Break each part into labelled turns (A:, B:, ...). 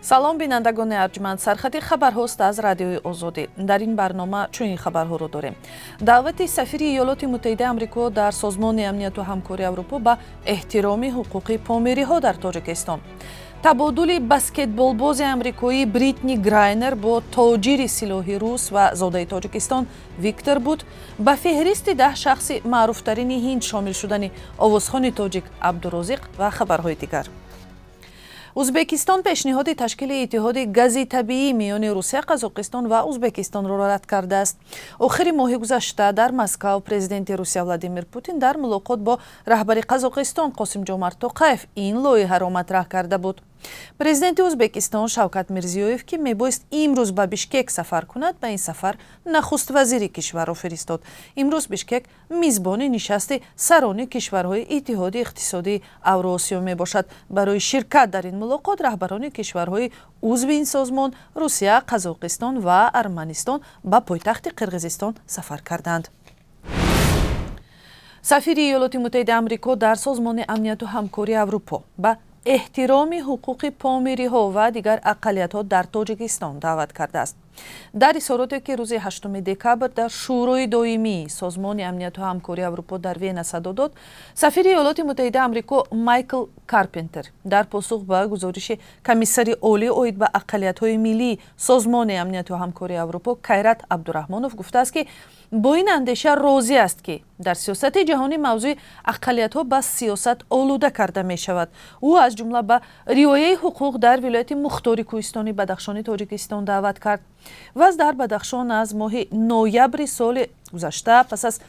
A: Салом, бинандагони арҷманд. Сархати хабарҳост аз Радиои Озодӣ. Дар ин барнома чунин хабарҳоро дорем: даъвати сафири Иёлоти Муттаҳидаи Амрико дар Созмони Амнияту Ҳамкории Аврупо ба эҳтироми ҳуқуқи помириҳо дар Тоҷикистон, табодули баскетболбози амрикоӣ Бритни Грайнер бо тоҷири силоҳи рус ва зодаи Тоҷикистон Виктор Бут, ба феҳристи 10 шахси маъруфтарини Ҳинд шомил шудани овозхони тоҷик Абдурозиқ ва хабарҳои дигар. Узбекистон пешниҳоди ташкили иттиҳоди гази табиӣ миёни Русия, Қазоқистон ва Узбекистонро рад кардааст. Охири моҳи гузашта дар Москав президенти Русия Владимир Путин дар мулоқот бо раҳбари Қазоқистон Қосимҷомарт Тоқаев ин лоиҳаро матраҳ карда буд. Президенти Узбекистон Шавкат Мирзиёев, ки мебоист имрӯз ба Бишкек сафар кунад, ба ин сафар нахуст вазири кишварро фиристод. Имрӯз Бишкек мизбони нишасти сарони кишварҳои Иттиҳоди Иқтисодии Авроосиё мебошад. Барои ширкат дар ин мулоқот раҳбарони кишварҳои узви ин созмон, Русия, Қазоқистон ва Арманистон, ба пойтахти Қирғизистон сафар карданд. Сафири Иёлоти Муттаҳидаи Амрико дар Созмони Амнияту Ҳамкории Аврупо ба эҳтироми ҳуқуқи помириҳо ва дигар ақаллиятҳо дар Тоҷикистон даъват кардааст. Дар изҳороте, ки рӯзи 8 декабр дар Шӯрои доимии Созмони Амнияту Ҳамкории Аврупо дар Вена садо дод, сафири Иёлоти Муттаҳидаи Амрико Майкл Карпентер дар посух ба гузориши комиссари олӣ оид ба ақаллиятҳои миллии Созмони Амнияту Ҳамкории Аврупо Кайрат Абдураҳмонов гуфтааст, ки бо ин андеша розӣ аст, ки дар сиёсати ҷаҳонӣ мавзӯи ақаллиятҳо ба сиёсат олуда карда мешавад. Ӯ аз ҷумла ба риояи ҳуқуқ дар вилояти мухтори кӯҳистони Бадахшони Тоҷикистон даъват кард. Вазъ дар Бадахшон аз моҳи ноябри соли гузашта, пас аз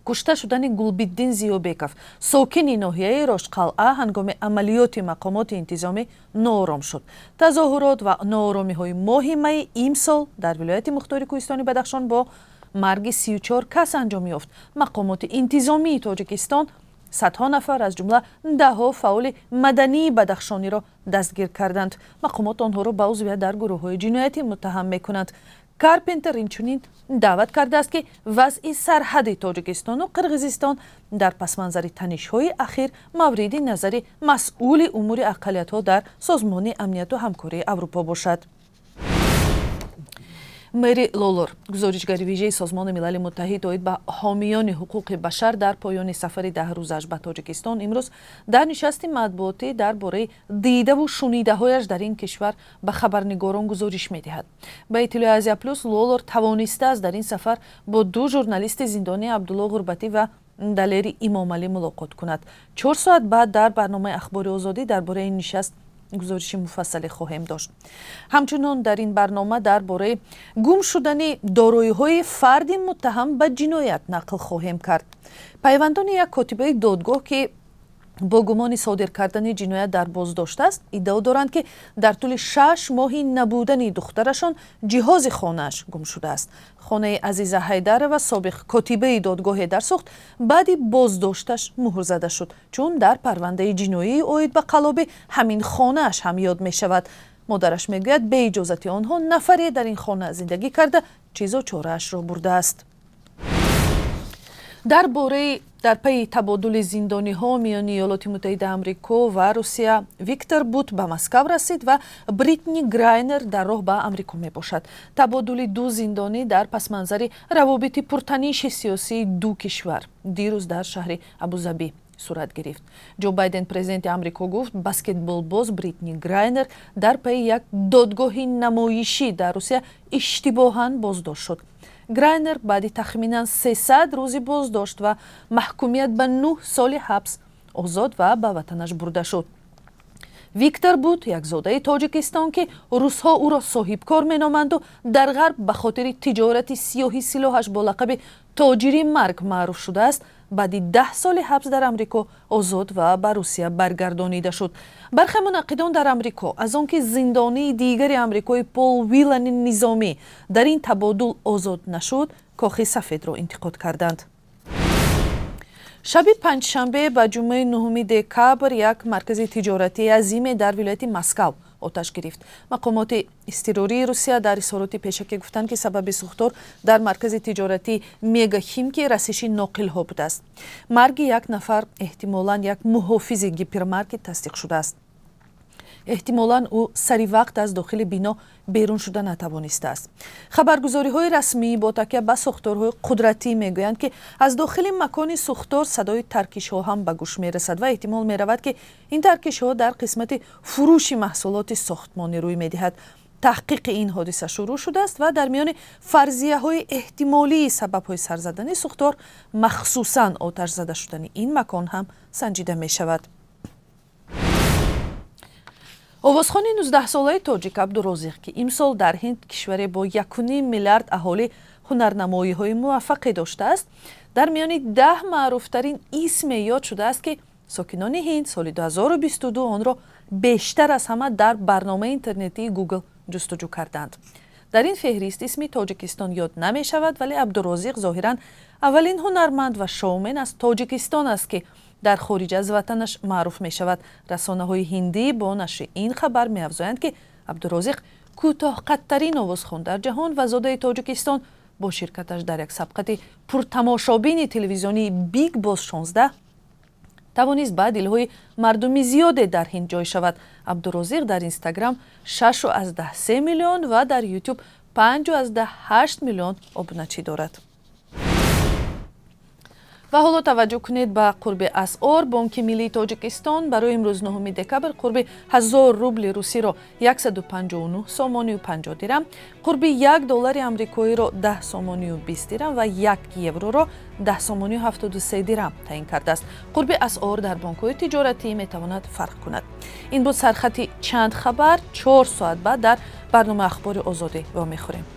A: кушта шудани Гулбиддин Зиёбеков, сокини ноҳияи Роштқалъа, ҳангоми амалиёти мақомоти интизомӣ ноором шуд. Тазоҳурот ва нооромиҳои моҳи майи имсол дар вилояти мухтори кӯҳистони Бадахшон бо марги 34 кас анҷом ёфт. Мақомоти интизомии Тоҷикистон садҳо нафар, аз ҷумла даҳҳо фаъоли мадании бадахшониро дастгир карданд. Мақомот онҳоро ба узвият дар гурӯҳҳои ҷиноятӣ муттаҳам мекунанд. Карпентер инчунин даъват кардааст, ки вазъи сарҳади Тоҷикистону Қирғизистон дар пасманзари танишҳои ахир мавриди назари масъули умури ақаллиятҳо дар Созмони Амнияту Ҳамкории Аврупо бошад. Мэри Лолор, гузоришгари вижаи Созмони Милали Муттаҳид оид ба ҳомиёни ҳуқуқи башар, дар поёни сафари 10 рӯзааш ба Тоҷикистон имрӯз дар нишасти матбуотӣ дар бораи дидаву шунидаҳояш дар ин кишвар ба хабарнигорон гузориш медиҳад. Ба иттилои Азия Плюс, Лолор тавонистааст дар ин сафар бо ду журналисти зиндонӣ, Абдулло Ғурбатӣ ва Далери Имомалӣ, мулоқот кунад. 4 соат баъд дар барномаи Ахбори Озодӣ дар бораи ин нишаст гузориши муфассале хоҳем дошт. Ҳамчунон дар ин барнома дар бораи гум шудани дороиҳои фарди муттаҳам ба ҷиноят нақл хоҳем кард. Пайвандони як котибаи додгоҳ, ки бо гумони содир кардани ҷиноят дар боздошт аст, иддао доранд, ки дар тӯли 6 моҳи набудани духтарашон ҷиҳози хонааш гум шудааст. Хонаи Азиза Ҳайдарова, собиқ котибаи додгоҳе дар Суғд, баъди боздошташ муҳр зада шуд, чун дар парвандаи ҷиноии оид ба қаллобӣ ҳамин хонааш ҳам ёд мешавад. Модараш мегӯяд, беиҷозати онҳо нафаре дар ин хона зиндагӣ карда, чизу чораашро бурдааст. Дар бораи дар пайи табодули зиндониҳо миёни Иёлоти Муттаҳидаи Амрико ва Русия Виктор Бут ба Москав расид ва Бритни Грайнер дар роҳ ба Амрико мебошад. Табодули ду зиндонӣ дар пасманзари равобити пуртаниши сиёсии ду кишвар дирӯз дар шаҳри Абузабӣ сурат гирифт. Ҷо Байден, президенти Амрико, гуфт, баскетболбоз Бритни Грайнер дар пайи як додгоҳи намоишӣ дар Русия иштибоҳан боздошт шуд. Грайнер баъди тахминан 300 рӯзи боздошт ва маҳкумият ба 9 соли ҳабс озод ва ба ватанаш бурда шуд. Виктор Бут, як зодаи Тоҷикистон, ки русҳо ӯро соҳибкор меноманду дар Ғарб ба хотири тиҷорати сиёҳи силоҳаш бо лақаби тоҷири марг маъруф шудааст, баъди 10 соли ҳабс дар Амрико озод ва ба Русия баргардонида шуд. Бархе мунаққидон дар Амрико аз он ки зиндонии дигари амрикои Пол Вилани низомӣ дар ин табодул озод нашуд, Кохи Сафедро интиқод карданд. Шаби панҷшанбе ба ҷумъаи 9 декабр як маркази тиҷоратии азиме дар вилояти Москав оташ гирифт. Мақомоти изтирории Русия дар изҳороти пешакӣ гуфтанд, ки сабаби сӯхтор дар маркази тиҷоратии Мега Химки расиши ноқилҳо будааст. Марги як нафар, эҳтимолан як муҳофизи гипермаркет, тасдиқ шудааст. Эҳтимолан ӯ сари вақт аз дохили бино берун шуда натавонистааст. Хабаргузориҳои расмӣ бо такя ба сохторҳои қудратӣ мегӯянд, ки аз дохили макони сӯхтор садои таркишҳо ҳам ба гӯш мерасад ва эҳтимол меравад, ки ин таркишҳо дар қисмати фурӯши маҳсулоти сохтмонӣ рӯй медиҳад. Таҳқиқи ин ҳодиса шурӯъ шудааст ва дар миёни фарзияҳои эҳтимолии сабабҳои сарзадани сӯхтор махсусан оташ зада шудани ин макон ҳам санҷида мешавад. Овозхони 19-солаи тоҷик Абдурозиқ, ки имсол дар Ҳинд, кишваре бо 1,5 миллиард аҳолӣ, ҳунарнамоиҳои муваффақе доштааст, дар миёни 10 маъруфтарин исме ёд шудааст, ки сокинони Ҳинд соли 2022 онро бештар аз ҳама дар барномаи интернетии Google ҷустуҷӯ карданд. Дар ин феҳрист исми Тоҷикистон ёд намешавад, вале Абдурозиқ зоҳиран аввалин ҳунарманд ва шоумен аз Тоҷикистон аст, ки дар хориҷ аз ватанаш маъруф мешавад. Расонаҳои ҳиндӣ бо нашри ин хабар меафзоянд, ки Абдурозиқ кӯтоҳқадтарин овозхон дар ҷаҳон ва зодаи Тоҷикистон бо ширкаташ дар як сабқати пуртамошобини телевизионии Big Boss 16 тавонист ба дилҳои мардуми зиёде дар Ҳинд ҷой шавад. Абдурозиқ дар Инстаграм 6,3 миллион ва дар Ютуб 5,8 миллион обуначӣ дорад. Ва ҳоло таваҷҷӯҳ кунед ба қурби асъор. Бонки миллии Тоҷикистон барои имрӯз 9 декабр қурби 1000 рубли русиро 159 сомонию 50 дирам, қурби 1 доллари амрикоиро 10 сомонию 20 дирам ва 1 евроро 10 сомонию 73 дирам таъин кардааст. Қурби асъор дар бонкҳои тиҷоратӣ метавонад фарқ кунад. Ин буд сархати чанд хабар. 4 соат баъд дар барномаи Ахбори Озодӣ вомехӯрем.